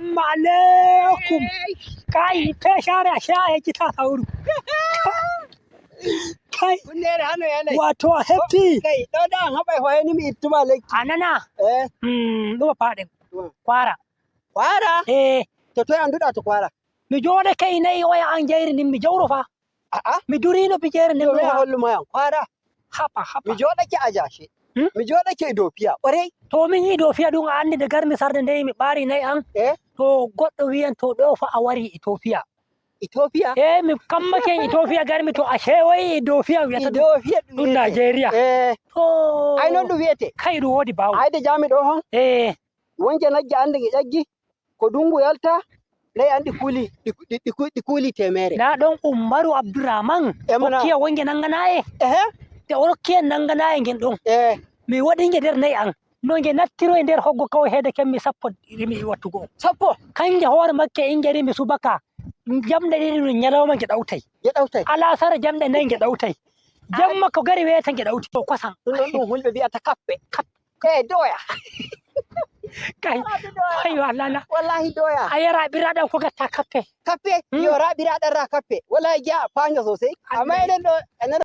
Salamu alaikum. Kai, feshare ashe a yake ta sauru. Kai, Kunnere hano yanayi. Wato a hefti. Kai, ɗo da an haɓa hoye ni mi ittuma lekki. Anana, Eh, ɗuma faɗin. Kwara. Kwara? Eh, To toye annduɗa to kwara? Mi joɗe kai nayi waya an jeyri ndin mi jawro fa. A'a. Mi durino bijere nden To mi ɗo fa. hollu mayan kwara. Hapa, hapa. Mi joɗake a jashe. Hmm? Mi joɗake e Dofiya. Ƙwarai. To min yi Dofiya ɗum a andi nde garmi sarde nde mi ɓaari nayi an. Eh, To goɗɗo wiyan to ɗo fa a wari Ethiopia. Ethiopia? Eh, mi kammake Ethiopia garmi to ashe wai Ethiopia wiyata ɗum. Ethiopia Ɗum Nigeria. Eh, To ai non ɗum wiyete. Kai, ɗum woodi bawo. Ai de jami ɗo hon. Eh, Wonje nagge ande nge ƴaggi ko dungu yalta nayi an ɗi kuuli ɗi kuuli 100. Na ɗon Umaru Abdurrahman Eh, mana. hokkiya wonge nanganaye. Ehe. Nde o rokkiya nanganaye ngen ɗon. Eh, Mi waɗi nge nder nayi an. No nge nattiro e nder hoggo kawai heede kemmi 10 rimi wattugo. 10. Kanje hoore makke inge rimi subaka. Jamɗe 2 ɗum ñalawma nge ɗawtay. Nge ɗawtay. Alasara jamɗe 4 nge ɗawtay. Jamma ko gari weeta nge ɗawti. To kosam. Ɗum ɗon ɗum hulɓe mbiyata kappe. Eh, doya. Kai, ayo Allah na. Wallahi doya. A yara ɓiraɗam ko gatta kappe. Kappe, yo raɓiraɗan ra kappe. Wallahi giya a faño sosai. Amma enen ɗo enen.